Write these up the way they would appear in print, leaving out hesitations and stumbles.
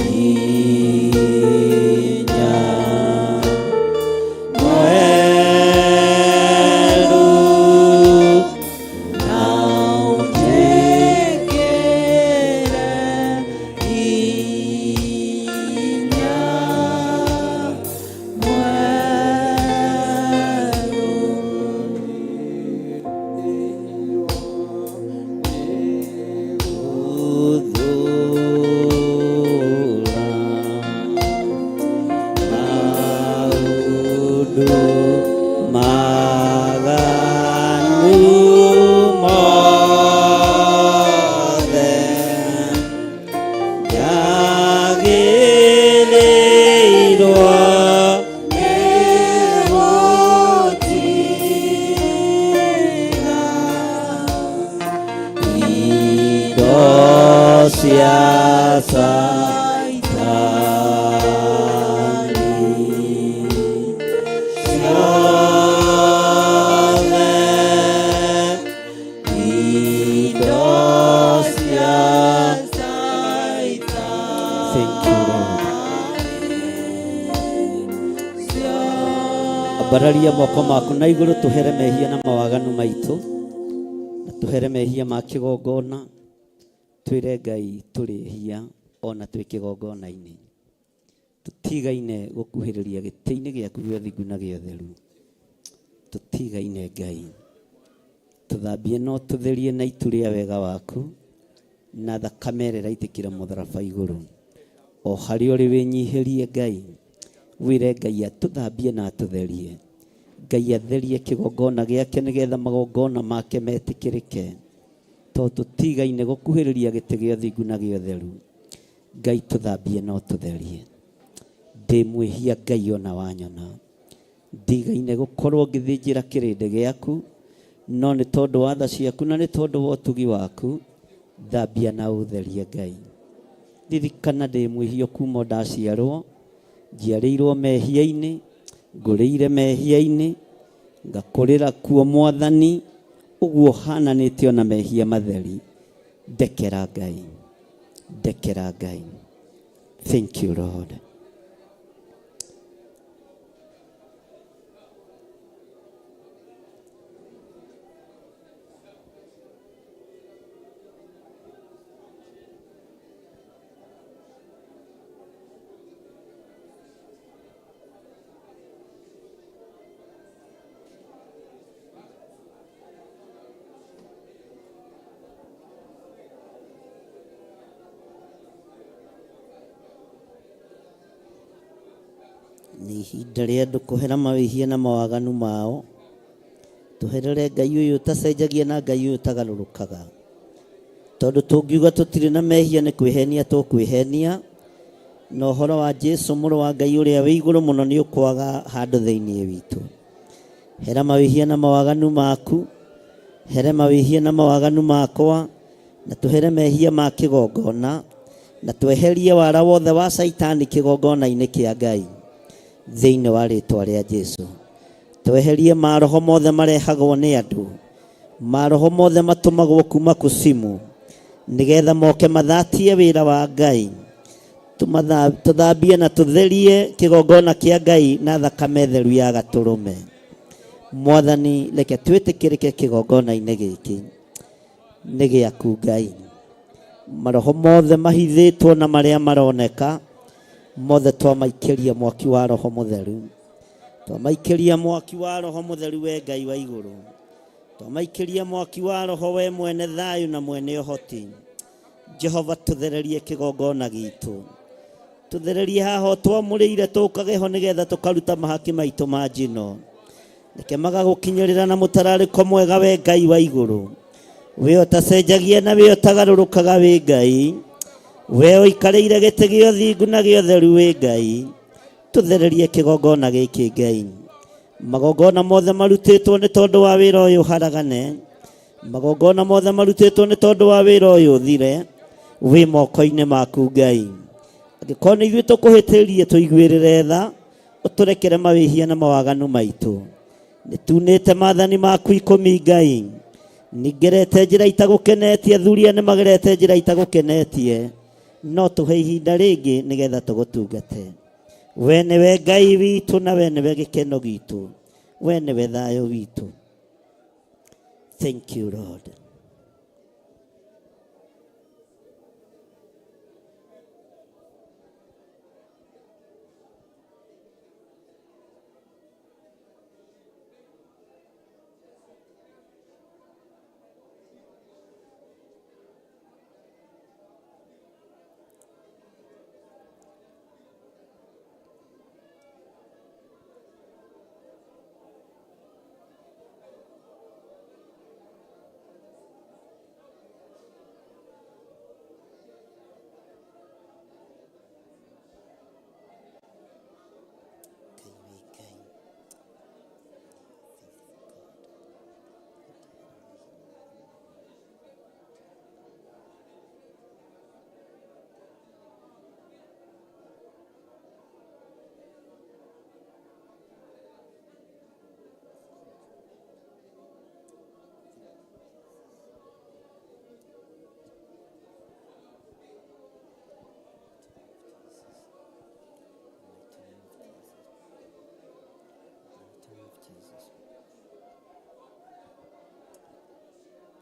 hinya mwerũ na ũnjĩkĩre hinya mwerũ. Gũthũra maũndũ maganu mothe njagĩrĩirwo nĩ gũtiga indo cia Saitani ciothe indo cia Thank you, Lord. Ambararia moko maku na igũrũ tũhere mehia na mawaganu maitũ na tũhere mehia ma kĩgongona twĩre Ngai tũrĩ ehia ona twĩ kĩgongona-inĩ tũtigaine gũkuhĩrĩria gĩtĩ-inĩ gĩaku gĩa ũthingu na gĩa ũtheru tũtigaine Ngai tũthambie no tũtherie na itu rĩa wega waku na thakame ĩrĩa ĩraitĩkĩra mũtharaba igũrũ o harĩa ũrĩ wĩnyihĩrie Ngai wĩre Ngai atũthambie na atũtherie Ngai atherie kĩgongona gĩake nĩgetha magongona make metĩkĩrĩke tondũ tũtigaine gũkuhĩrĩria gĩtĩ gĩa ũthingu na gĩa ũtheru Ngai tũthambie na ũtũtherie ndĩ mwĩhia Ngai ona wanyona ndigaine gũkorwo ngĩthĩnjĩra kĩrĩndĩ gĩaku no nĩ tondũ wa tha ciaku na nĩ tondũ wa ũtugi waku thambia na ũtherie Ngai ririkana ndĩ mwĩhia kuma o ndaciarwo njiarĩirwo mehia-inĩ ngũrĩire mehia-inĩ ngakũrĩra kuo mwathani ũguo hananĩte ona mehia matheri ndekera Ngai ndekera Ngai thank you Lord. Nĩ ihinda rĩa andũ kũhera mawĩhia na mawaganu mao tũherere Ngai ũyũ ũtacenjagia na Ngai ũyũ ũtagarũrũkaga tondũ tũngiuga tũtirĩ na mehia nĩ kwĩhenia tũkwĩhenia na ũhoro wa Jesu mũrũ wa Ngai ũrĩa wĩ igũrũ mũno nĩ ũkwaga handũ thĩinĩ witũ. Hera mawĩhia na mawaganu maku, here mawĩhia na mawaganu makwa, na tũhere mehia ma kĩgongona, na tweherie wara wothe wa Caitani kĩgongona-inĩ kĩa Ngai thĩinĩ wa rĩtwa rĩa Jesu. Tweherie maroho mothe marehagwo nĩ andũ, maroho mothe matũmagwo kuma kusimu, nĩgetha moke mathatie wĩra wa Ngai. Tũthambie na tũtherie kĩgongona kĩa Ngai na thakame theru ya gatũrũme. Mwathani, reke twĩtĩkĩrĩke kĩgongona-inĩ gĩkĩ nĩ gĩaku Ngai. Maroho mothe mahithĩtwo na marĩa maroneka mothe twamaikĩria mwaki wa Roho Mũtheru. Twamaikĩria mwaki wa Roho Mũtheru we Ngai wa igũrũ. Twamaikĩria mwaki wa Roho we mwene thayũ na mwene ũhoti. Jehova tũthererie kĩgongona gitũ. Tũthererie haha ũtwamũrĩire tũkage ho nĩgetha tũkaruta mahaki maitũ ma njino. Reke magagũkinyĩrĩra na mũtararĩko mwega we Ngai wa igũrũ. We ũtacenjagia na we ũtagarũrũkaga wĩ Ngai. We ũikarĩire gĩtĩ gĩa ũthingu na gĩa ũtheru wĩ Ngai. Tũthererie kĩgongona gĩkĩ Ngai. Magongona mothe marutĩtwo nĩ tondũ wa wĩra ũyũ ũharagane. Magongona mothe marutĩtwo nĩ tondũ wa wĩra ũyũ ũthire wĩ moko-inĩ maku Ngai. Angĩkorwo nĩ ithuĩ tũkũhĩtĩrie tũiguĩrĩre tha, ũtũrekere mawĩhia na mawaganu maitũ. Nĩ tunĩte maathani maku ikũmi Ngai. Nĩngerete njĩra itagũkenetie, athuri aya nĩ magerete njĩra itagũkenetie. No tũhe ihinda rĩngĩ nĩgetha tũgũtungate. We nĩwe Ngai witũ na we nĩwe gĩkeno gitũ. We nĩwe thayũ witũ. Thank you, Lord.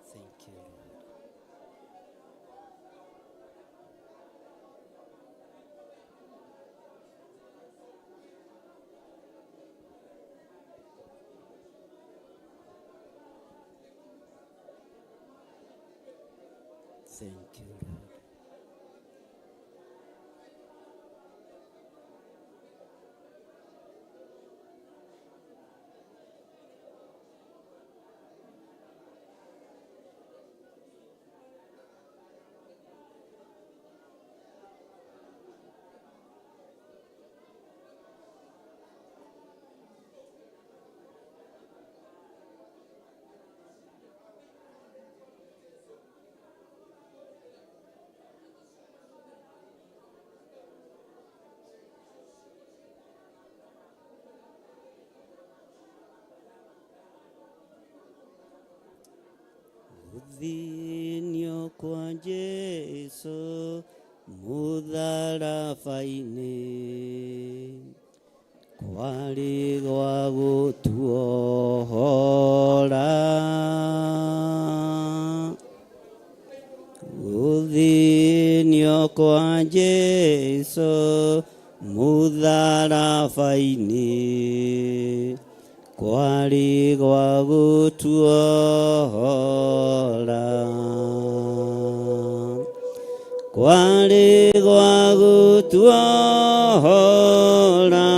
Thank you, Lord. Thank you, Lord. Gũthĩnio kwa Jesũ mũtharaba-inĩ kwarĩ gwa gũtuohora. Gũthĩnio kwa Jesũ mũtharaba-inĩ kwarĩ gwa gũtuohora. Kwarĩ gwa gũtuohora.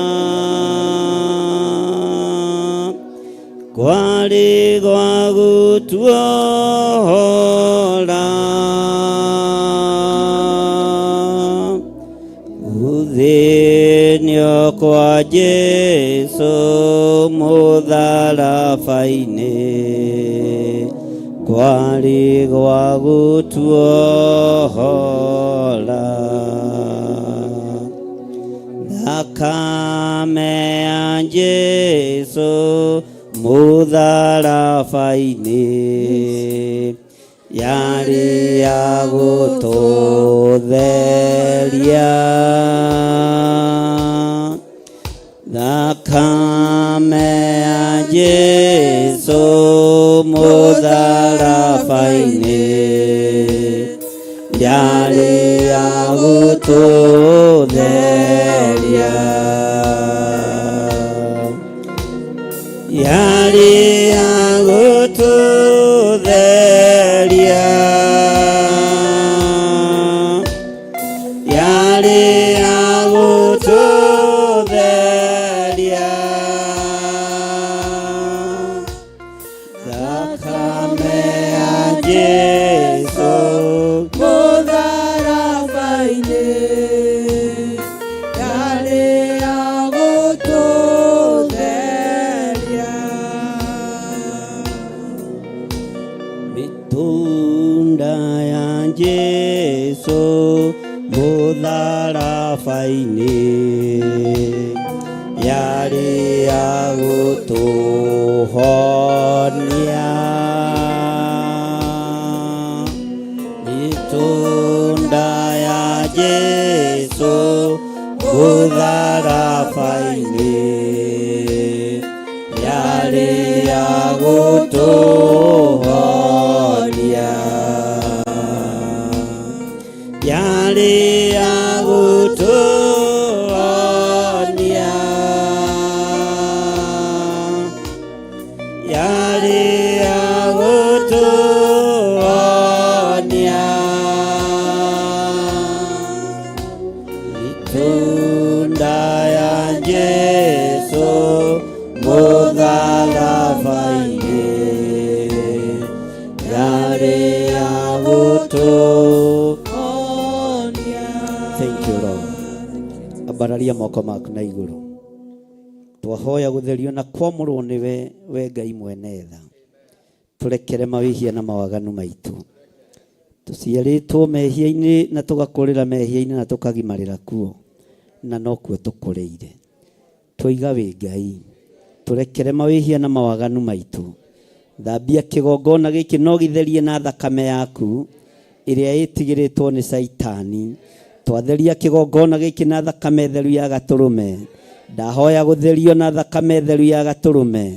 Kwarĩ gwa gũtuohora. Gũthĩnio kwa Jesũ mũtharaba-inĩ kwarĩ gwa gũtuohora. Thakame ya Jesũ mũtharaba-inĩ yarĩ ya gũtũtheria. Thakame ya Jesũ mũtharaba-inĩ yarĩ ya gũtũtheria. Yarĩ ya gũtũtheria. Yarĩ ya gũtũtheria. Thakame ya Jesũ Mũtharaba-inĩ yarĩ ya gũtũtheria. Mitunda ya Jesũ mũtharaba-inĩ yarĩ ya gũtũhonia. Mitunda ya Jesu mũtharaba-inĩ yarĩ ya gũtũhonia, yarĩ ya gũtũhonia, yarĩ ya gũtũhonia. Itunda ya Jesu mũtharaba-inĩ yarĩ ya gũtũhonia. Thank you, Lord. Ambararia moko maku na igũrũ. Twahoya gũtherio na kwamũrwo nĩwe, we Ngai mwene tha. Tũrekere mawĩhia na mawaganu maitũ. Tũciarĩtwo mehia-inĩ na tũgakũrĩra mehia-inĩ na tũkagimarĩra kuo, na nokuo tũkũrĩire. Twoiga wĩ Ngai, tũrekere mawĩhia na mawaganu maitũ. Thambia kĩgongona gĩkĩ no gĩtherie na thakame yaku ĩrĩa ĩtigĩrĩtwo nĩ Caitani. Twatheria kĩgongona gĩkĩ na thakame theru ya gatũrũme. Ndahoya gũtherio na thakame theru ya gatũrũme.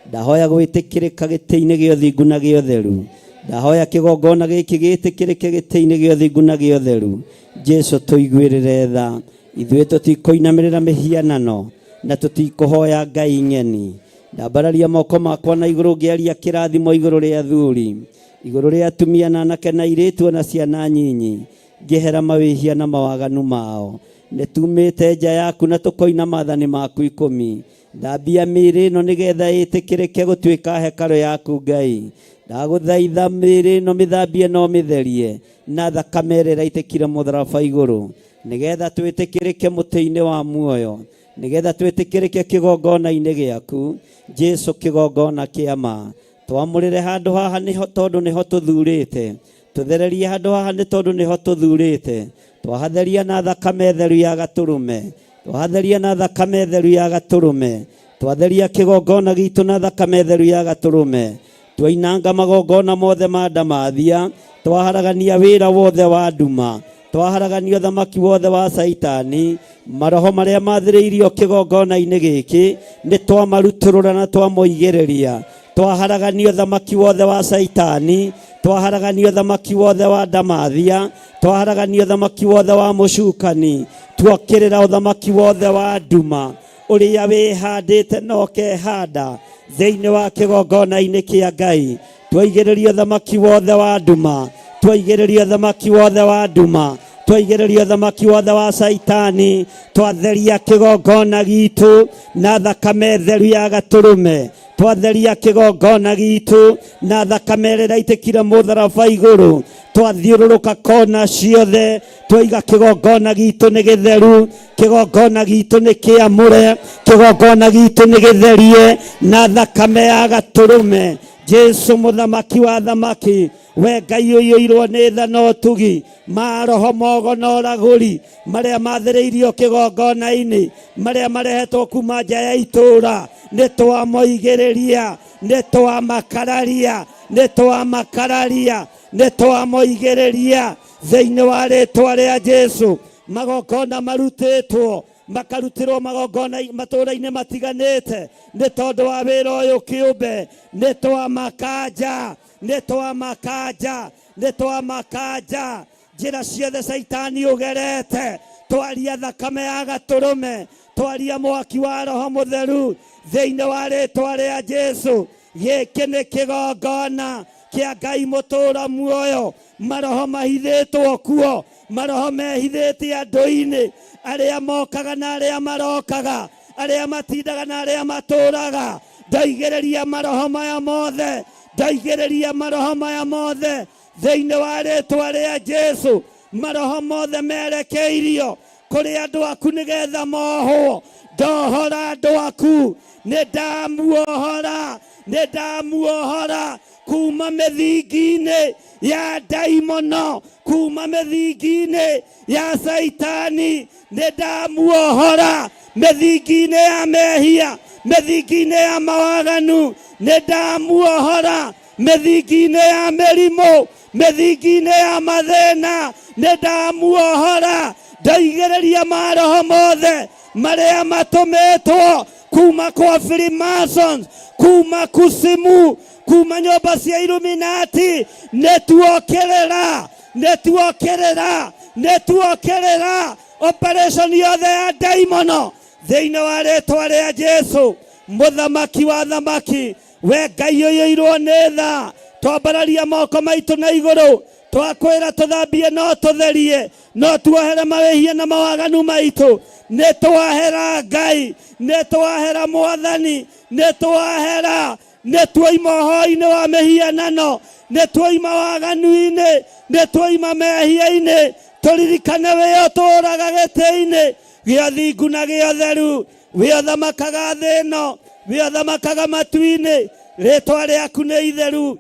Ndahoya gwĩtĩkĩrĩka gĩtĩ-inĩ gĩa ũthingu na gĩa ũtheru. Ndahoya kĩgongona gĩkĩ gĩtĩkĩrĩke gĩtĩ-inĩ gĩa ũthingu na gĩa ũtheru. Jesu, tũiguĩrĩre tha. Ithuĩ tũtikũinamĩrĩra mĩhianano na tũtikũhoya ngai ng'eni. Ndambararia moko makwa na igũrũ ngĩaria kĩrathimo igũrũ rĩa athuri, igũrũ rĩa atumia na anake na airĩtu na ciana nyinyi, ngĩhera mawĩhia na mawaganu mao. Nĩ tumĩte nja yaku na tũkoina maathani maku 10. Thambia mĩĩrĩ ĩno nĩgetha ĩtĩkĩrĩke gũtuĩka hekarũ yaku Ngai. Ndagũthaitha mĩĩrĩ ĩno mĩthambie na ũmĩtherie na thakame ĩrĩa ĩraitĩkire mũtharaba igũrũ, nĩgetha twĩtĩkĩrĩke mũtĩ-inĩ wa muoyo, nĩgetha twĩtĩkĩrĩke kĩgongona-inĩ gĩaku Jesu, kĩgongona kĩa ma. Twamũrĩre handũ haha nĩho tondũ nĩho tũthurĩte. Tũthererie handũ haha nĩ tondũ nĩho tũthurĩte. Twahatheria na thakame theru ya gatũrũme. Twahatheria na thakame theru ya gatũrũme. Twatheria kĩgongona gitũ na thakame theru ya gatũrũme. Twainanga magongona mothe ma ndamathia. Twaharagania wĩra wothe wa nduma. Twaharagania ũthamaki wothe wa Caitani. Maroho marĩa mathĩrĩirio kĩgongona-inĩ gĩkĩ nĩ twamarutũrũra na twamoigĩrĩria. Twaharagania ũthamaki wothe wa Caitani. Twaharagania ũthamaki wothe wa ndamathia. Twaharagania ũthamaki wothe wa mũcukani. Tuokĩrĩra ũthamaki wothe wa nduma ũrĩa wĩhandĩte na ũkehanda thĩinĩ wa kĩgongona-inĩ kĩa Ngai. Twaigĩrĩria ũthamaki wothe wa nduma. Twaigĩrĩria ũthamaki wothe wa nduma. Twaigĩrĩria ũthamaki wothe wa Caitani. Twatheria kĩgongona gitũ na thakame theru ya gatũrũme. Twatheria kĩgongona gitũ na thakame ĩrĩa ĩraitĩkire mũtharaba igũrũ. Twathiũrũrũka kona ciothe, twaiga kĩgongona gitũ nĩ gĩtheru, kĩgongona gitũ nĩ kĩamũre, kĩgongona gitũ nĩ gĩtherie na thakame ya gatũrũme. Jesu mũthamaki wa thamaki, we Ngai ũiyũirwo nĩ tha na ũtugi, maroho mogo na ũragũri marĩa mathĩrĩirio kĩgongona-inĩ, marĩa marehetwo kuma nja ya itũũra, nĩ twamoigĩrĩria, nĩ twamakararia, nĩ twamakararia, nĩ twamoigĩrĩria thĩinĩ wa rĩtwa rĩa Jesu. Magongona marutĩtwo makarutĩrwo magongona matũũra-inĩ matiganĩte nĩ tondũ wa wĩra ũyũ kĩũmbe, nĩ twamakanja, nĩ twamakanja, nĩ twamakanja. Njĩra ciothe Caitani ũgerete, twaria thakame ya gatũrũme, twaria mwaki wa Roho Mũtheru thĩinĩ wa rĩtwa rĩa Jesu. Gĩkĩ nĩ kĩgongona kĩa Ngai mũtũũra muoyo. Maroho mahithĩtwo kuo, maroho mehithĩte andũ-inĩ, arĩa mokaga na arĩa marokaga, arĩa matindaga na arĩa matũũraga. Ndoigĩrĩria maroho maya mothe, ndoigĩrĩria maroho maya mothe thĩinĩ wa rĩtwa rĩa Jesu. Maroho mothe merekeirio kũrĩ andũ aku nĩgetha mohwo. Ndohora andũ aku, nĩ ndamuohora, nĩ ndamuohora kuma mĩthingi-inĩ ya ndaimono, kuma mĩthingi-inĩ ya Caitani. Nĩ ndamuohora mĩthingi-inĩ ya mehia, mĩthingi-inĩ ya mawaganu. Nĩ ndamuohora mĩthingi-inĩ ya mĩrimũ, Mĩthingi-inĩ ya mathĩna nĩ ndamuohora. Ndaigĩrĩria maroho mothe marĩa matũmĩtwo kuma kwa Freemasons, kuma kusimu, kuma nyũmba cia Illuminati. Nĩ tuokĩrĩra, nĩ tuokĩrĩra, nĩ tuokĩrĩra operation yothe ya ndaimono thĩinĩ wa rĩtwa rĩa Jesu, mũthamaki wa thamaki. We Ngai ũiyũirwo nĩ tha, twambararia moko maitũ na igũrũ, twakwĩra tũthambie no tũtherie, no tuohere mawĩhia na mawaganu maitũ. Nĩ twahera Ngai, nĩ twahera Mwathani, nĩ twahera, nĩ tuoima ũhoi-inĩ wa mĩhianano, nĩ tuoima waganu-inĩ, nĩ tuoima mehia-inĩ. Tũririkane wĩ ũtũũraga gĩtĩ-inĩ gĩa thingu na gĩa ũtheru, wĩ ũthamakaga thĩ ĩno, wĩ ũthamakaga matu-inĩ. Rĩtwa rĩaku nĩ itheru,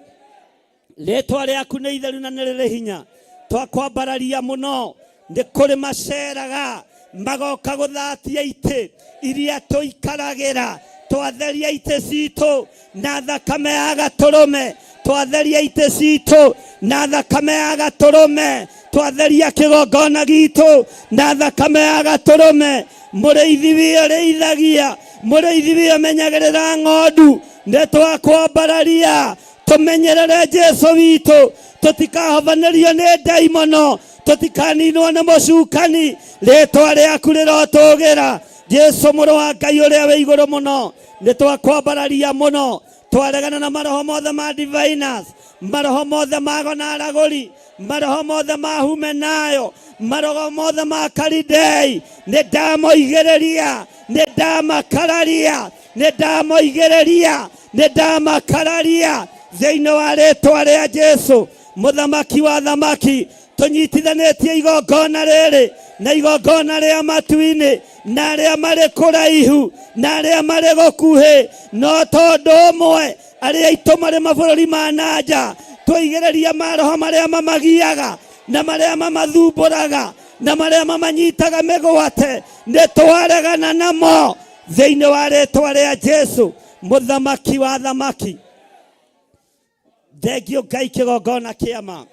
rĩtwa rĩaku nĩ itheru na nĩ rĩrĩ hinya. Twakwambararia mũno. Nĩ kũrĩ maceraga magoka gũthatia itĩ iria tũikaragĩra. Twatheria itĩ citũ na thakame ya gatũrũme, twatheria itĩ citũ na thakame ya gatũrũme, twatheria kĩgongona gitũ na thakame ya gatũrũme. Mũrĩithi wĩ ũrĩithagia, mũrĩithi wĩ ũmenyagĩrĩra ng'ondu, nĩ twakwambararia. Tũmenyerere Jesu witũ, tũtikahobanĩrio nĩ ndaimono, tũtikaninwo nĩ mũcukani. Rĩtwa rĩaku rĩrotũgĩra, Jesu mũrũ wa Ngai ũrĩa wĩ igũrũ mũno. Nĩ twakwambararia mũno. Twaregana na maroho mothe ma diviners, maroho mothe ma gona aragũri, maroho mothe ma humenayo, maroho mothe ma karidei. Nĩ ndamoigĩrĩria, nĩ ndamakararia, nĩ ndamoigĩrĩria, nĩ ndamakararia thĩinĩ wa rĩtwa rĩa Jesu, mũthamaki wa thamaki. Tũnyitithanĩtie igongona rĩrĩ na igongona rĩa matu-inĩ, na arĩa marĩ kũraihu na arĩa marĩ gũkuhĩ, no tondũ ũmwe arĩa aitũ marĩ mabũrũri ma nanja, tũigĩrĩria maroho marĩa mamagiaga na marĩa mamathumbũraga na marĩa mamanyitaga mĩgwate, nĩ twaregana namo thĩinĩ wa rĩtwa rĩa Jesu, mũthamaki wa thamaki. Thengio Ngai kĩgongona kĩama.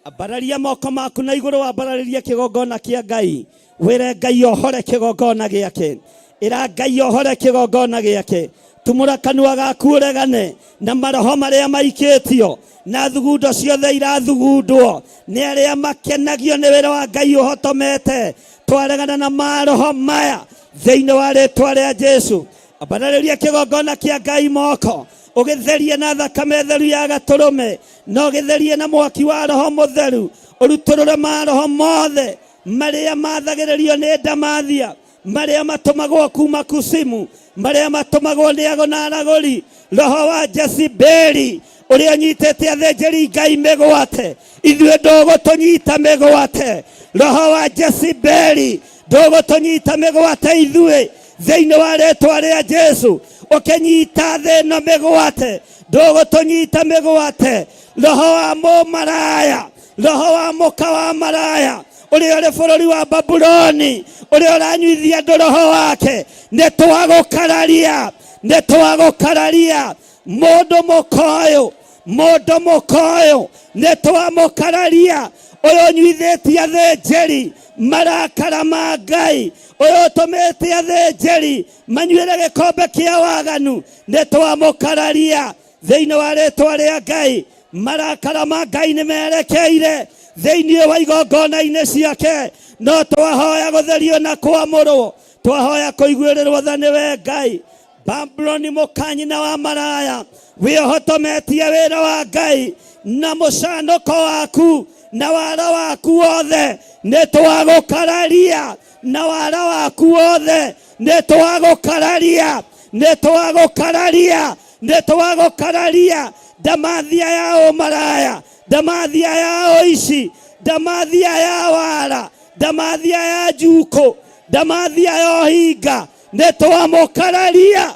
Ambararia moko maku na igũrũ, wambararĩrie kĩgongona kĩa Ngai, wĩre Ngai ohore kĩgongona gĩake. Ĩra Ngai ohore kĩgongona gĩake. Tumũra kanua gaku ũregane na maroho marĩa maikĩtio na thugundo ciothe irathugundwo nĩ arĩa makenagio nĩ wĩra wa Ngai ũhotomete. Twaregana na maroho maya thĩinĩ wa rĩtwa rĩa Jesu. Ambararĩria kĩgongona kĩa Ngai moko, ũgĩtherie na thakame theru ya gatũrũme, na ũgĩtherie na mwaki wa Roho Mũtheru. Ũrutũrũre maroho mothe marĩa mathagĩrĩrio nĩ ndamathia, marĩa matũmagwo kuma kusimu, marĩa matũmagwo nĩ ago na aragũri, roho wa Jezebeli ũrĩa ũnyitĩte athĩnjĩri Ngai mĩgwate, ithuĩ ndũgũtũnyita mĩgwate. Roho wa Jezebeli ndũgũtũnyita mĩgwate ithuĩ thĩinĩ wa rĩtwa rĩa Jesu. Ũkĩnyita thĩ ĩno mĩgwate, ndũgũtũnyita mĩgwate. Roho wa mũmaraya, roho wa mũka wa maraya ũrĩa ũrĩ bũrũri wa Babuloni, ũrĩa ũranyuithia andũ roho wake, nĩ twagũkararia, nĩ twagũkararia. Mũndũ mũkoyũ, mũndũ mũkoyũ, nĩ twamũkararia. Ũyũ ũnyuithĩtie athĩnjĩri marakara ma Ngai, ũyũ ũtũmĩte athĩnjĩri manyuĩre gĩkombe kĩa waganu, nĩ twamũkararia thĩinĩ wa rĩtwa rĩa Ngai. Marakara ma Ngai nĩ merekeire thĩinĩ wa igongona-inĩ ciake. No twahoya gũtherio na kwamũrwo, twahoya kũiguĩrĩrwo tha nĩwe Ngai. Babuloni mũkanyina wa maraya, wĩhotometie wĩra wa Ngai na mũcanũko waku na wara waku wothe, nĩ twagũkararia. Na wara waku wothe nĩ twagũkararia, nĩ twagũkararia, nĩ twagũkararia. Ndamathia ya ũmaraya, ndamathia ya ũici, ndamathia ya wara, ndamathia ya njukũ, ndamathia ya ũhinga, nĩ twamũkararia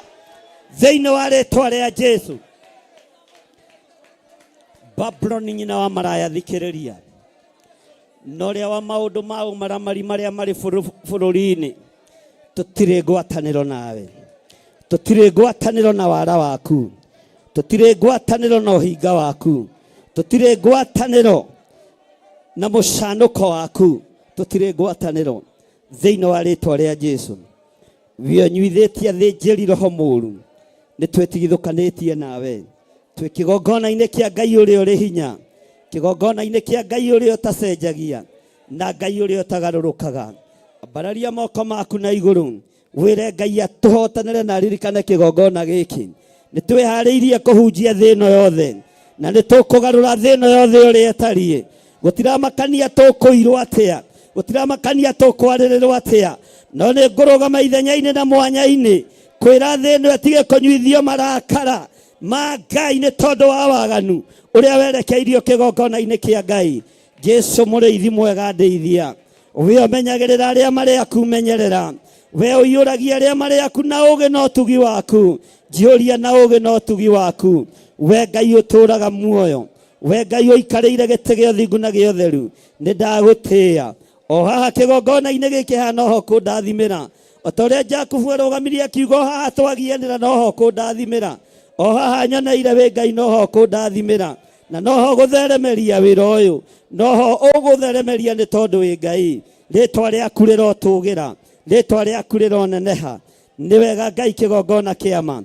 thĩinĩ wa rĩtwa rĩa Jesu. Babuloni nyina wa maraya, thikĩrĩria, na ũrĩa wa maũndũ ma ũmaramari marĩa marĩ bũrũri-inĩ, tũtirĩ ngwatanĩro nawe, tũtirĩ ngwatanĩro na wara waku, tũtirĩ ngwatanĩro na ũhinga waku, tũtirĩ ngwatanĩro. Na mũcanũko waku tũtirĩ ngwatanĩro thĩinĩ wa rĩtwa rĩa Jesu. Wĩonyuithĩtie athĩnjĩri roho mũru, nĩ twĩtigithũkanĩtie nawe. Twĩ kĩgongona-inĩ kĩa Ngai ũrĩa ũrĩ hinya, kĩgongona-inĩ kĩa Ngai ũrĩa ũtacenjagia na Ngai ũrĩa ũtagarũrũkaga. Ambararia moko maku na igũrũ, wĩre Ngai atũhotanĩre na aririkane kĩgongona gĩkĩ. Nĩ twĩharĩirie kũhunjia thĩ ĩno yothe, na nĩ tũkũgarũra thĩ ĩno yothe ũrĩa ĩtariĩ. Gũtiramakania tũkũirwo atĩa, gũtiramakania tũkwarĩrĩrwo atĩa, no nĩ ngũrũgama ithenya-inĩ na mwanya-inĩ kwĩra thĩ ĩno ĩtige kũnyuithio marakara ma Ngai nĩ tondũ wa waganu ũrĩa werekeirio kĩgongona-inĩ kĩa Ngai. Jesu mũrĩithi mwega ndeithia, we ũmenyagĩrĩra arĩa marĩ aku, menyerera we ũiyũragia arĩa marĩ aku na ũũgĩ na ũtugi waku, njihũria na ũũgĩ na ũtugi waku. We Ngai ũtũũraga muoyo, we Ngai ũikarĩire gĩtĩ gĩa ũthingu na gĩa ũtheru, nĩ ndagũtĩĩa o haha kĩgongona-inĩ gĩkĩ haha noho kũndathimĩra, o ta ũrĩa Jakubu arũgamirie akiuga o haha twagianĩra noho kũndathimĩra, o haha nyoneire wĩ Ngai noho kũndathimĩra, na noho gũtheremeria wĩra ũyũ, noho ũgũtheremeria nĩ tondũ wĩ Ngai. Rĩtwa rĩaku rĩrotũgĩra, rĩtwa rĩaku rĩroneneha. Nĩ wega Ngai kĩgongona kĩama.